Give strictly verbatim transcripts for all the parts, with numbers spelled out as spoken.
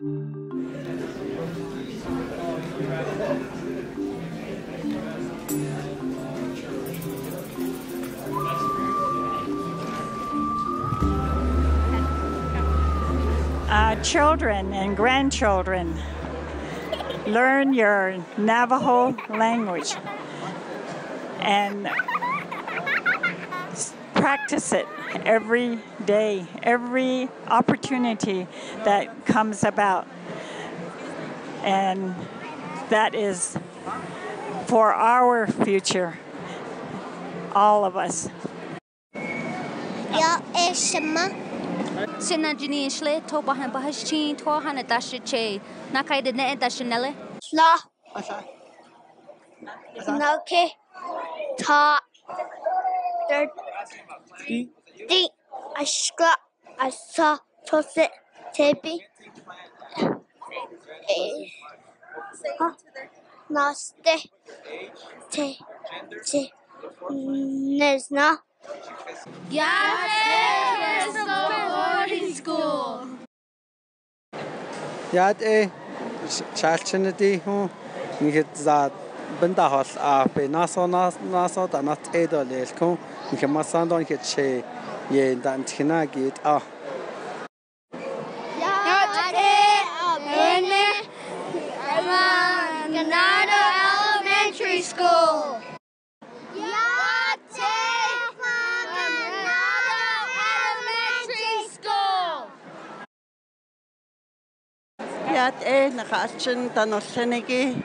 Uh, children and grandchildren, learn your Navajo language and practice it every day, every opportunity that comes about. And that is for our future, all of us. Yat e shima. Sina jini shle to bahan bahas chin to hana dash che. Na kai de ne dash nele. Sla. Nake. Ta. Ter. Ti. Ashka. Asa. Tose. Tepi. Eh. Ha. Naste. Te. Te. Nesna. Yat e, Boarding School. Yat e, sh-, shal chin di hu, ngi zat benda hol a pe naso nas-, naso ta nas e do lel kung, ngi masan don ngi che ye dan tina git a. Yat e, Abene, Granada Elementary School. Yat e, Granada Elementary School. Yat e, naka chin tano senegi.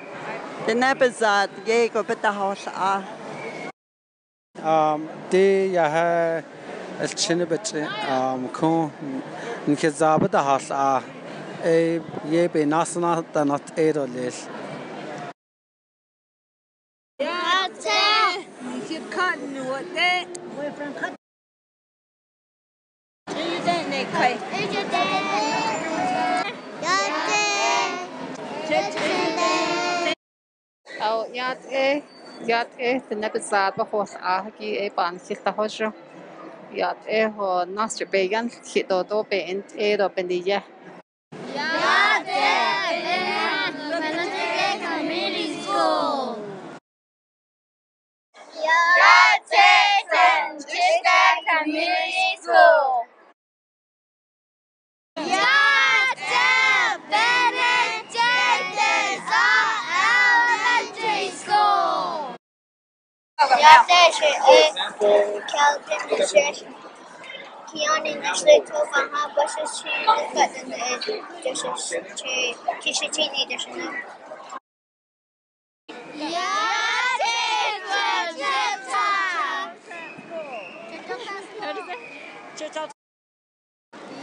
Tene bezat ye ko beta hol a. Um, ti ya ha el chini bet, um, ku nki za beta hol a. E, ye pe nas na ta nas e do lel. Yat e. Au, yat e, yat e, tene pe zat ba hol a ki e pan kit ta ho jo. Yat e ho nas che pe yan ki do do pe en e do pe ni ya. Yat e, Benedict Community School. Yat e, Saint Jacinta Community School. Yat e, Benedictine Elementary School. Yat e, she e, Calvin, she, Kiani, she, Toba, ha, ba, she, she, ka, den, e, she, she, she, ki, she, she, ni, she, she, na. Yat e,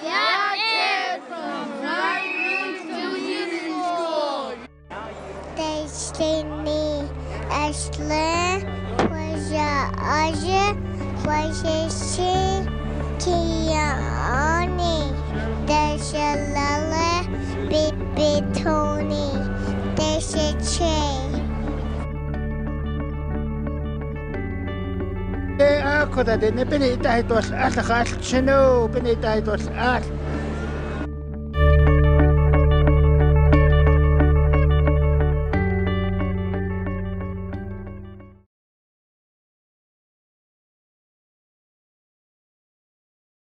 Yat e from Northern Community School. Destiny, Ashley, Pwaja Aja, Pwaja Shi, Kia Oni, Dasha Lala, Bibi Tony, Dasha Che. E a ko ta de ne pini tai to al ka chino, pini tai to al.